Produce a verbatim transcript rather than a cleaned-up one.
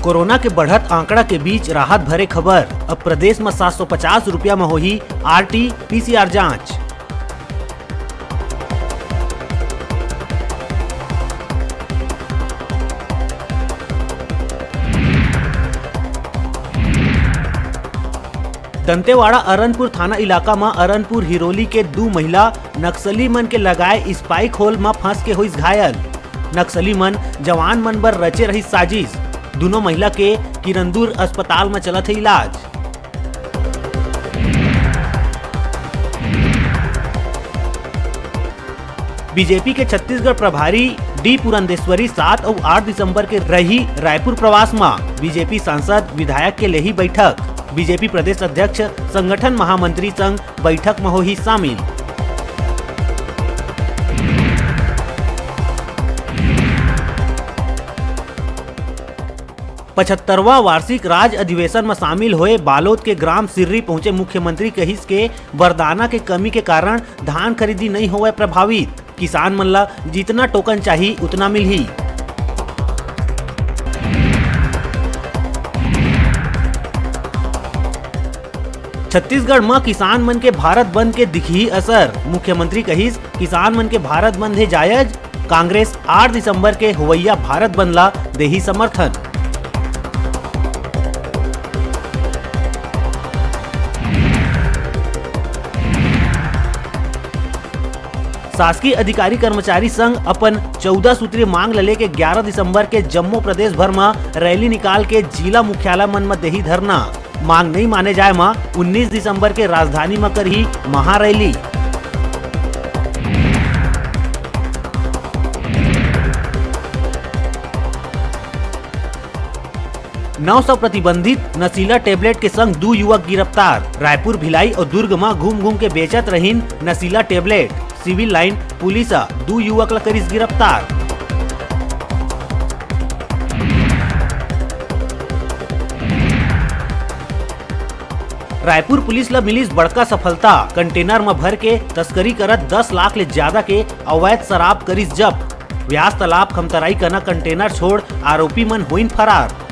Corona के बढ़त आंकड़ा के बीच राहत भरे खबर। अब प्रदेश म सात सौ पचास रुपया म होही आरटी पीसीआर जांच। दंतेवाड़ा अरनपुर थाना इलाका म अरनपुर हिरोली के दू महिला नक्सली मन के लगाए स्पाइक होल म फंस के होइस घायल। नक्सली मन जवान मन बर रचे रहिस साजिश। दुनों महिला के किरंदुर अस्पताल म चलत हे इलाज। बीजेपी के छत्तीसगढ़ प्रभारी डी पुरंदेश्वरी सात अउ आठ दिसंबर के रही रायपुर प्रवास म बीजेपी सांसद विधायक के लेही बैठक। बीजेपी प्रदेश अध्यक्ष संगठन महामंत्री संग बैठक म होही शामिल। पचहत्तरवां वार्षिक राज अधिवेशन म शामिल होए बालोद के ग्राम सिर्री पहुंचे मुख्यमंत्री कहिस के बरदाना के कमी के कारण धान खरीदी नइ होवय प्रभावित। किसान मन ल जितना टोकन चाही, उतना मिलही। छत्तीसगढ़ म किसान मन के भारत बंद के दिखही असर। मुख्यमंत्री कहिस, किसान मन के भारत बंद हे जायज, कांग्रेस आठ दिसंबर के होवइया भारत बंद ला देही समर्थन। शासकीय अधिकारी कर्मचारी संघ अपन चौदह सूत्रीय मांग ल लेके ग्यारह दिसंबर के जम्मो प्रदेश भर म रैली निकाल के जिला मुख्यालय मन म देही धरना। मांग नइ माने जाए म उन्नीस दिसंबर के राजधानी म करही महारैली। नौ सौ प्रतिबंधित नशीला टेबलेट के संग दू युवक गिरफ्तार। रायपुर, भिलाई अउ दुर्ग म घूम घूम के बेचत रहिन नशीला टेबलेट। सिविल लाइन पुलिस ह दू युवक ल करिस गिरफ्तार। रायपुर पुलिस ल मिलिस बड़का सफलता, कंटेनर म भर के तस्करी करत दस लाख ले ज्यादा के अवैध शराब करिस जब्त। व्यास तालाब खमतराई कना कंटेनर छोड़ आरोपी मन होइन फरार।